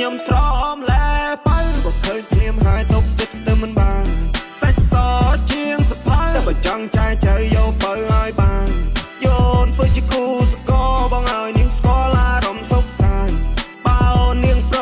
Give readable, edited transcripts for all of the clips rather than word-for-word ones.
ញឹមស្រមលែបើបើឃើញភ្លាមហើយទុកចិត្តស្ទើរមិនបានសាច់សជាងសភៅតែបើចង់ចែចៅយកបើឲ្យបានយោនធ្វើជាគូសកលបងឲ្យនាងស្គាល់អារម្មណ៍សុខសាន្តបើនាងប្រ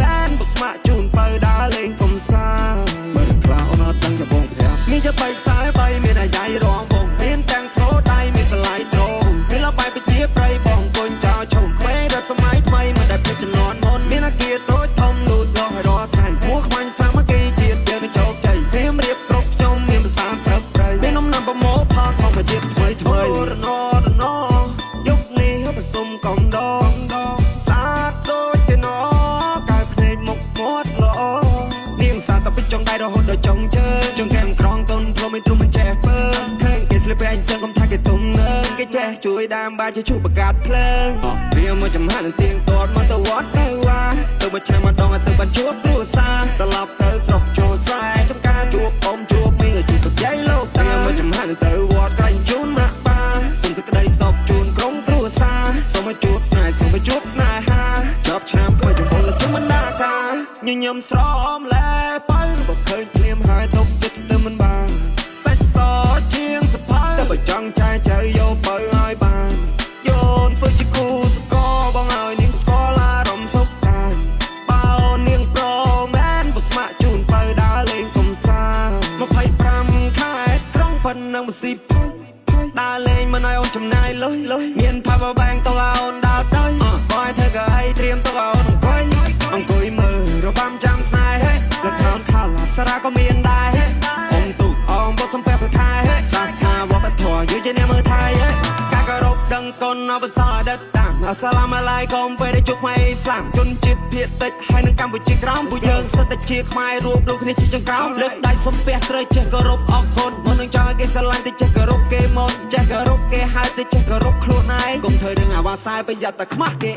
មែនបើស្ម័គ្រជូនបើដើរលេងកំសាន្ត មិនខ្លះអូនអត់ដឹងចាំបងប្រាប់ មានជាបីខ្សែបីមានអាយ៉ៃរងបងមានទាំងស្គរដៃមានសលាយត្រងមានលបាយប្រជាប្រិយបងអង្គុញចោលឈុំក្មេងរត់សម័យថ្មីមិនដែលភ្លេចជំនាន់មុនមានអាគារតូចធំលូតលាស់ឲ្យរាល់ថ្ងៃគួរខ្មាញ់សាមគ្គីជាតិយើងនឹងជោគជ័យសៀមរាបស្រុកខ្ញុំមានភាសាព្រឹកព្រៃមាននំណាំប្រមោផលធម្មជាតិថ្មីថ្មីរណរណយុគនេះប្រសុំកំដងសាទដូចទៅណកែភ្នែកមុខមាត់ល្អនាងសាទតែពីចុងដៃរហូតដល់ចុងជើងចុងកែមក្រងតុនព្រមមិនទ្រុំមិនចេះពើឃើញគេស្លៀកពាក់អញ្ចឹងកុំថាគេទុំនើគេចេះជួយដើមបាយជាជួបបង្កាត់ភ្លើងអស់វាមកចំហាក់នឹងទៀងទាត់មកទៅវត្តទៅវាទៅមួយឆ្នាំម្ដងឲ្យទៅបានជួបគ្រួសារត្រឡប់ទៅស្រុកចូលស្រែចំការជួបអ៊ំជួបមីងឲ្យជួបប្រយាយលោកតាមកចំហាក់នឹងទៅវត្តក្រែងជូនម៉ាក់ប៉ាសុំសេចក្តីសុខជូនក្រុមគ្រួសារសូមឲ្យជួបស្នេហ៍សូមឲ្យជួបស្នេហាចប់ឆ្នាំថ្មីចំពោះលោកជុំបណ្ដាការញញឹមស្រមលែបើបើឃើញភ្លាមហើយទុកចិត្តស្ទើរមិនបានសាច់សជាងសភៅតែបើចង់ចែចៅយកបើឲ្យបានយោនធ្វើជាគូសកលបងឲ្យនាងស្គាល់អារម្មណ៍សុខសាន្តបើនាងប្រមែនបើស្ម័គ្រជូនបើដើរលេងកំសាន្ត25ខែក្រុងប៉ុណ្ណឹងមិនស៊ីភ័យដើរលេងមិនឲ្យអូនចំណាយលុយលុយមាន power bank ទុកឲ្យអូនដើរទៅបងឲ្យធ្វើកៅអីត្រៀមទុកឲ្យអូនអង្គុយអង្គុយមើលរបាំចាំស្នេហ៍លខោនខោឡាប់សារ៉ាក៏មានដែរអ៊ំទូកអមបសំពះប្រខែសាសនាវប្បធម៌យើងជាអ្នកមើលថៃការគោរពដឹងគុណអបសរដិតតាមអសាឡាមអាឡៃកុំពេលដែលជួបខ្មែរអ៊ីស្លាមជនជាតិភាគតិចហើយនឹងកម្ពុជាក្រោមពួកយើងសិតតែជាខ្មែររួបរួមគ្នាជាចង្ក្រោមលើកដៃសំពះត្រូវចេះគោរពអរគុណមុននឹងចង់ឲ្យគេស្រឡាញ់ទៅចេះគោរពគេមុនចេះគោរពគេហើយទៅចេះគោរពខ្លួនឯងកុំធ្វើរឿងអាវ៉ាសាយប្រយ័ត្នតែខ្មាស់គេឯ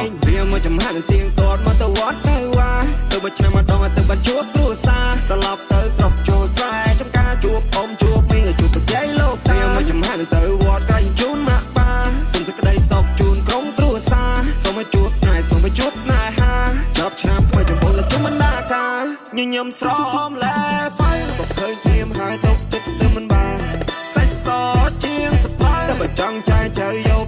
ងវាមកចំហាក់នឹងទៀងទាត់មកទៅវត្តទៅវាទៅមួយឆ្នាំម្ដងឲ្យទៅបានជួបគ្រួសារត្រឡប់ទៅស្រុកចូលស្រែចំការជួបអ៊ំជួបមីងឲ្យជួបប្រយាយលោកតាមកចំហាក់នឹងទៅវត្តក្រែងជូនម៉ាក់ប៉ាសុំសេចក្តីសុខជូនក្រុមគ្រួសារសូមឲ្យជួបស្នេហ៍សូមឲ្យជួបស្នេហាចប់ឆ្នាំថ្មីចំពោះលោកជុំបណ្ដាការញញឹមស្រមលែបើបើឃើញភ្លាមហើយទុកចិត្តស្ទើរមិនបានសាច់សជាងសភៅតែបើចង់ចែចៅយក